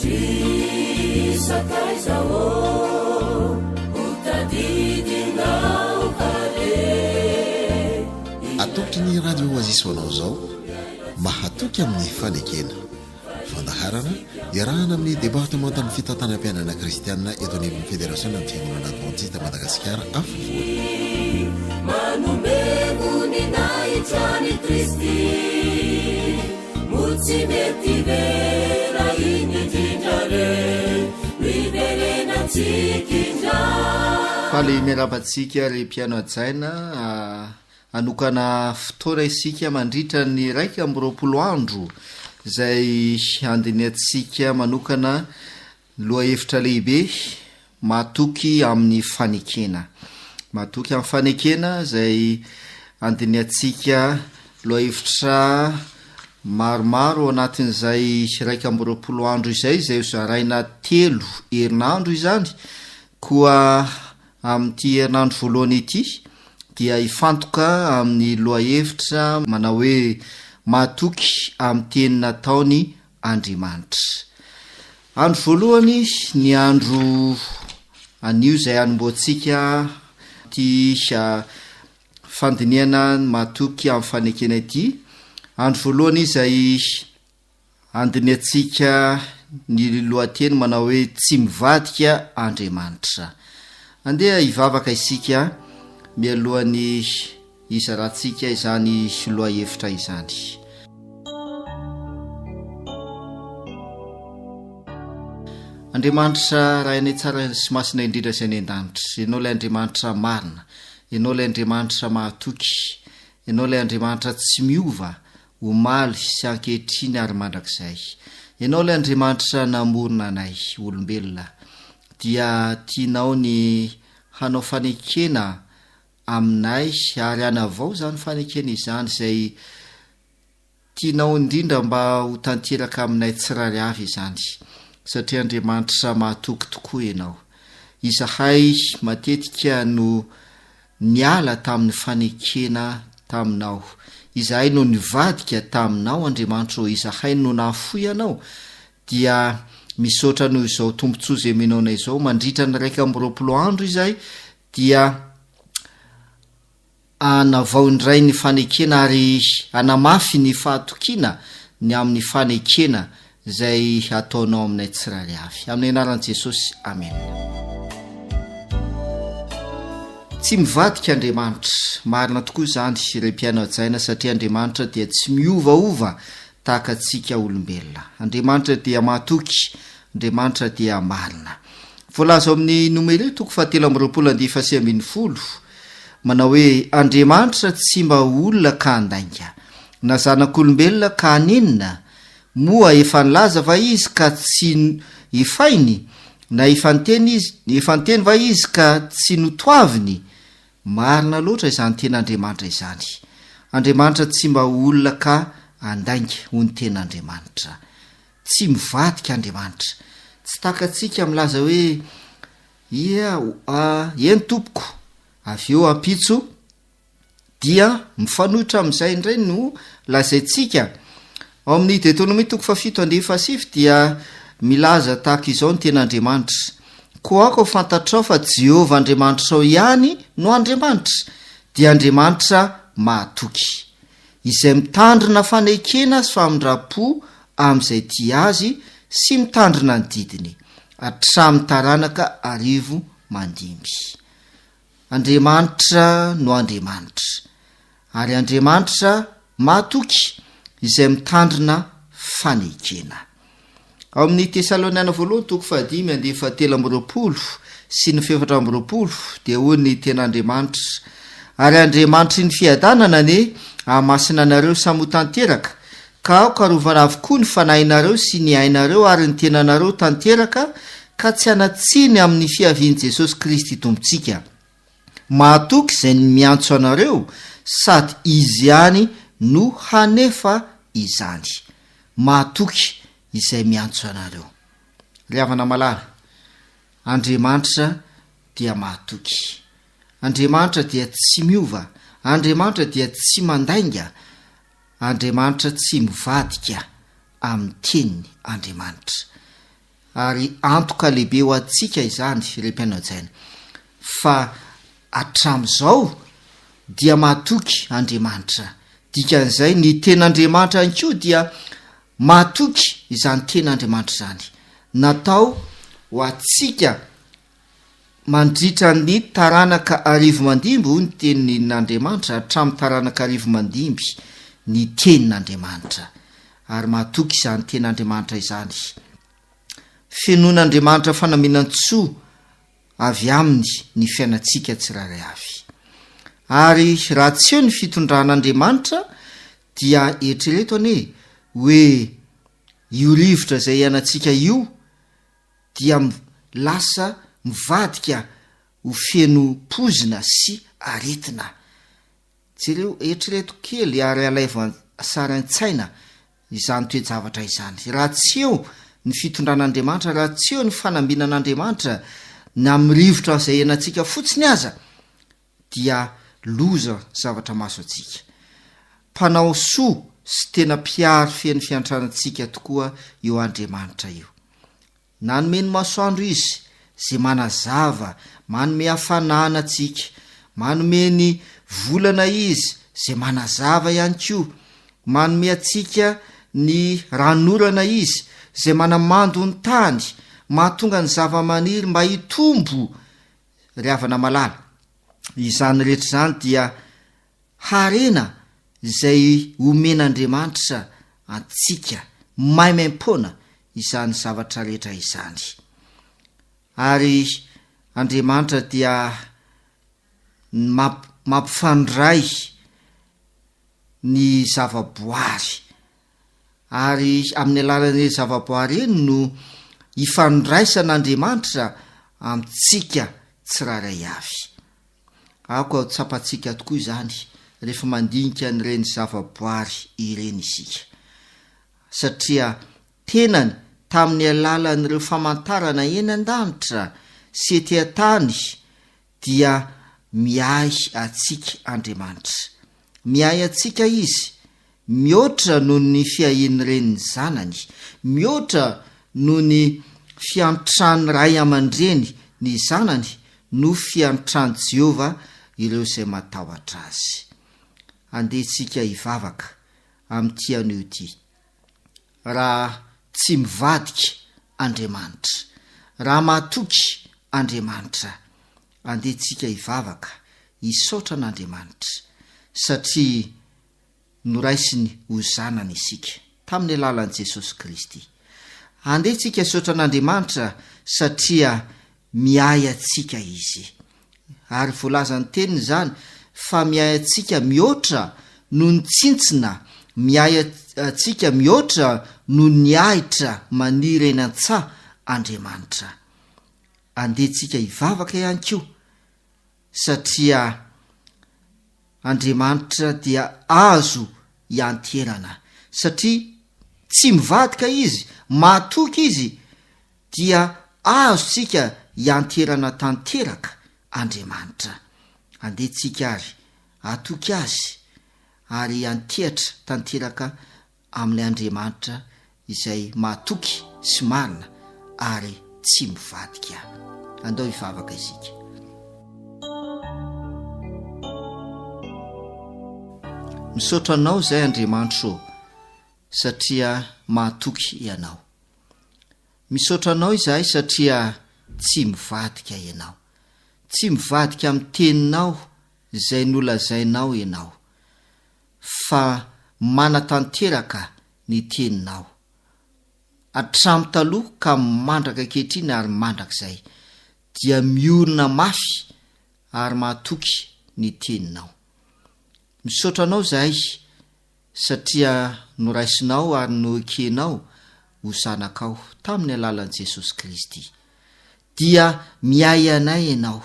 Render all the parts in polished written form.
Ry sakaiza ô, ho tadidinao va re? Atolotry ny Radio Oasis ho anao izao, Mahatoky amin'ny fanekena. Fandaharana iarahana amin'ny Departemantan'ny Fitantanam-piainana Kristiana eto anivon'ny Federasionan'ny Fiangonana Advantista Madagasikara Afovoany. Manome voninahitra an'i Kristy, moa tsy mety ve raha iny indrindra re no hiverenantsika indray? Faly miarahaba antsika ry mpihaino hajaina. Hanokana fotoana isika mandritra ny 21 andro izay handinihantsika manokana ny lohahevitra lehibe Mahatoky amin'ny fanekena. Mahatoky amin'ny fanekena izay handinihantsika lohahevitra maromaro ao anatin'izay 21 andro izay, izay hozaraina telo herinandro izany. Koa Amin'ity herinandro voalohany ity dia hifantoka amin'ny lohahevitra manao hoe Mahatoky amin'ny teny nataony Andriamanitra. Andro voalohany ny andro anio izay hanombohantsika ity fandinihana ny mahatoky amin'ny fanekena ity. Andro voalohany izay Handinihantsika ny lohateny manao hoe Tsy mivadika Andriamanitra. Andeha hivavaka isika mialohan'ny hizarantsika izany lohahevitra izany. Andriamanitra Rainay tsara sy masina indrindra izay any an-danitra, Ianao ilay Andriamanitra marina, Ianao ilay Andriamanitra mahatoky, Ianao ilay Andriamanitra tsy miova, omaly sy ankehitriny ary mandrakizay. Ianao ilay Andriamanitra namorona anay olombelona, dia tianao ny hanao fanekena aminay ary hanavao izany fanekena izany izay tianao indrindra mba ho tanteraka aminay tsirairay avy izany, satria Andriamanitra mahatoky tokoa Ianao. Izahay matetika no niala tamin'ny fanekena taminao. Izahay no nivadika taminao, Andriamanitra ô, izahay no nahafoy Anao, dia misaotra noho izao tombontsoa izay omenao anay izao, mandritra ny 21 andro izahay dia hanavao indray ny fanekena ary hanamafy ny fahatokiana ny amin'ny fanekena izay hataonao aminay tsirairay avy. Amin'ny anaran'i Jesosy, amena. Tsy mivadika Andriamanitra. Marina tokoa izany, ry mpihaino hajaina, satria Andriamanitra dia tsy miovaova tahaka antsika olombelona. Andriamanitra dia mahatoky, Andriamanitra dia marina. Voalaza ao amin'ny Nomery toko fahatelo amby roapolo andihy fahasivy ambin'ny folo, manao hoe, Andriamanitra tsy mba olona ka handainga, na zanak'olombelona ka hanenina, Moa efa nilaza va izy ka tsy efainy, na efa niteny izy, efa niteny va izy ka tsy notoaviny? Marina loatra izany tenin'Andriamanitra izany. Andriamanitra tsy mba olona ka handainga, hoy ny tenin'Andriamanitra. Tsy mivadika Andriamanitra. Tsy takatsika milaza hoe, Ia, eny tompoko, avy eo ampitso, Dia mifanohitra amin'izay indray no lazaintsika. Ao amin'ny Deoteronomia toko fahafito andininy fahasivy dia milaza tahaka izao ny tenin'Andriamanitra, Koa aoka ho fantatrao fa Jehovah Andriamanitrao ihany no Andriamanitra, dia Andriamanitra mahatoky, izay mitandrina fanekena sy famindram-po amin'izay tia Azy sy mitandrina ny didiny, hatramin'ny taranaka arivo mandimby. Andriamanitra no Andriamanitra, ary Andriamanitra mahatoky izay mitandrina fanekena. Ao amin'ny Tesaloniana voalohany toko fahadimy andiany fahatelo amby roapolo sy ny fahefatra amby roapolo dia hoy ny ten'Andriamanitra, Ary Andriamanitry ny fiadanana anie hahamasina anareo samy ho tanteraka, ka aoka harovana avokoa ny fanahinareo sy ny ainareo ary ny tenanareo tanteraka ka tsy hanan-tsiny amin'ny fiavian'i Jesosy Kristy Tompontsika. Mahatoky izay miantso anareo sady Izy ihany no hanefa izany. Mahatoky izay miantso anareo. Ry havana malala, Andriamanitra dia mahatoky. Andriamanitra dia tsy miova. Andriamanitra dia tsy mandainga. Andriamanitra tsy mivadika amin'ny teniny Andriamanitra. Ary antoka lehibe ho antsika izany, ry mpihaino hajaina, fa hatramin'izao dia mahatoky Andriamanitra. Dikan'izay, ny ten'Andriamanitra ihany koa dia mahatoky izany ten'Andriamanitra izany. Natao ho antsika mandritra ny taranaka arivomandimby, hoy ny tenin'Andriamanitra, hatramin'ny taranaka arivomandimby ny tenin'Andriamanitra. Ary mahatoky izany tenin'Andriamanitra izany. Fenoin'Andriamanitra fanaminan-tsoa avy Aminy ny fiainantsika tsirairay avy. Ary raha tsy eo ny fitondran'Andriamanitra dia eritrereto anie hoe io rivotra izay iainantsika io dia lasa mivadika ho feno poizina sy aretina. Jereo, eritrereto kely ary alaivo sary an-tsaina izany toe-javatra izany. Raha tsy eo ny fitondran'Andriamanitra, raha tsy eo ny fanambinan'Andriamanitra, na amin'ny rivotra izay iainantsika fotsiny aza, dia loza zavatra mahazo antsika. Mpanao soa sy tena mpiaro feno fiantrana antsika tokoa io Andriamanitra io. Nanome ny masoandro Izy, izay manazava, manome hafanana antsika. Manome ny volana Izy, izay manazava ihany koa. Manome antsika ny ranonorana Izy, izay manamando ny tany, mahatonga ny zavamaniry mba hitombo. Ry havana malala, izany rehetra izany dia harena izay omen'Andriamanitra antsika maimaimpoana izany zavatra rehetra izany. Ary Andriamanitra dia mampifandray ny zavaboary. Ary amin'ny alalan'ireny zavaboary ireny no ifandraisan'Andriamanitra amintsika tsirairay avy. Aoka ho tsapantsika tokoa izany rehefa mandinika an'ireny zavaboary ireny isika. Satria tenany tamin'ny alalan'ireo famantarana eny an-danitra sy ety an-tany dia miahy antsika Andriamanitra. Miahy antsika Izy mihoatra noho ny fiahian'ny reny ny zanany, mihoatra noho ny fiantran'ny ray aman-dreny ny zanany no fiantran'i Jehovah ireo izay matahotra azy. Andeha isika hivavaka amin'ity anio ity. Raha tsy mivadika Andriamanitra, raha mahatoky Andriamanitra, andeha isika hivavaka hisaotra an'Andriamanitra satria noraisiny ho zanany isika, tamin'ny alalan'i Jesosy Kristy. Andeha isika hisaotra an'Andriamanitra satria miahy antsika Izy. Ary voalazan'ny Teniny izany fa miahy antsika mihoatra noho ny tsintsina, miahy antsika mihoatra noho ny ahitra maniry eny an-tsaha Andriamanitra. Andeha tsika hivavaka ihany koa satria Andriamanitra dia azo ianteherana satria tsy mivadika Izy, mahatoky Izy dia azontsika ianteherana tanteraka Andriamanitra. Andeha tsika ary hatoky Azy ary hiantehatra tanteraka amin'ilay Andriamanitra izay mahatoky sy marina ary tsy mivadika. Andao hivavaka isika. Misaotra anao izay Andriamanitro ô, satria mahatoky Ianao. Misaotra anao izahay satria tsy mivadika Ianao. Tsy mivadika amin'ny teninao izay nolazainao Ianao. Fa manatanteraka ny teninao. Hatramin'ny taloha ka mandraka ankehitriny ary mandrakizay, dia miorina mafy ary mahatoky ny teninao. Misaotra anao izahay satria noraisinao ary noekenao ho zanakao tamin'ny alalan'i Jesosy Kristy. Dia miahy anay ianao.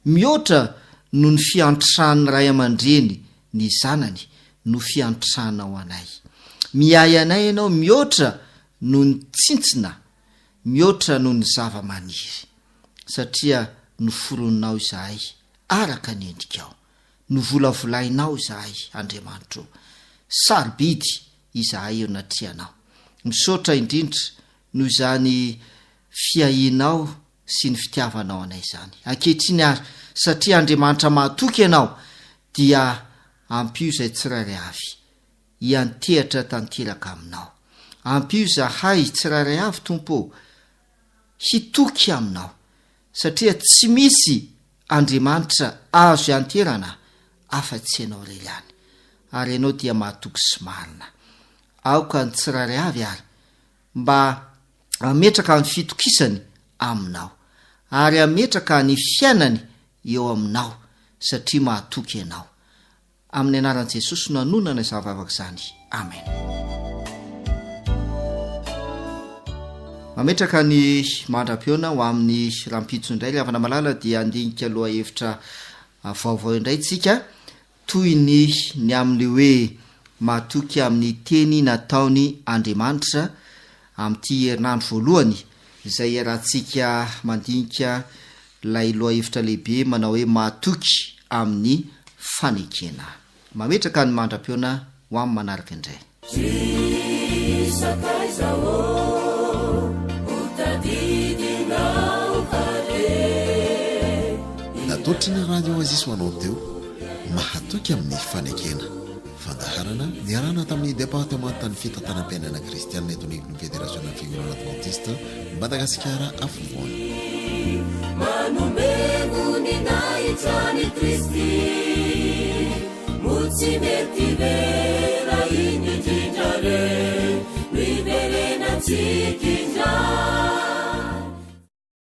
Mihoatra noho ny fiantran'ny ray aman-dreny ny zanany no fiantranao anay. Miahy anay ianao mihoatra noho ny tsintsina, mihoatra noho ny zava-maniry. Satria noforoninao izahay araka ny endrikao. Novolavolainao izahay, Andriamanitro ô. Sarobidy izahay eo anatrehanao. Misaotra indrindra noho izany. fiahianao sy ny fitiavanao anay izany. Ankehitriny ary, satria Andriamanitra mahatoky Ianao, dia ampio izay tsirairay avy hiantehatra tanteraka Aminao. Ampio izahay tsirairay avy, Tompo ô, hitoky Aminao, satria tsy misy Andriamanitra azo ianteherana afa-tsy Ianao irery ihany, ary Ianao dia mahatoky sy marina. Aoka ny tsirairay avy ary mba hametraka ny fitokisany Aminao, ary hametraka ny fiainany eo Aminao, satria mahatoky Ianao. Amin'ny anaran'i Jesosy no anonana izany vavaka izany. Amen. Mametraka ny mandra-pihaona ho amin'ny rahampitso indray ry havana malala dia handinika lohahevitra vaovao indray tsika toy ny ny amin'ny hoe matoky amin'ny teny nataony Andriamanitra amin'ity herinandro voalohany izay iarahantsika mandinika ilay lohahevitra lehibe manao hoe Mahatoky amin'ny fanekena. Mametraka ny mandra-pihaona ho amin'ny manaraka indray. Ry sakaiza ô, ho tadidinao ka re. Natolotry ny Radio Oasis ho anao teo, Mahatoky amin'ny fanekena. Fandaharana niarahana tamin'ny Departemantan'ny Fitantanam-piainana Kristianina eto anivon'ny Federasionan'ny Fiangonana Advantista Madagasikara Afovoany. Manome voninahitra an'i Kristy, moa tsy mety ve raha iny indrindra re no hiverenantsika indray?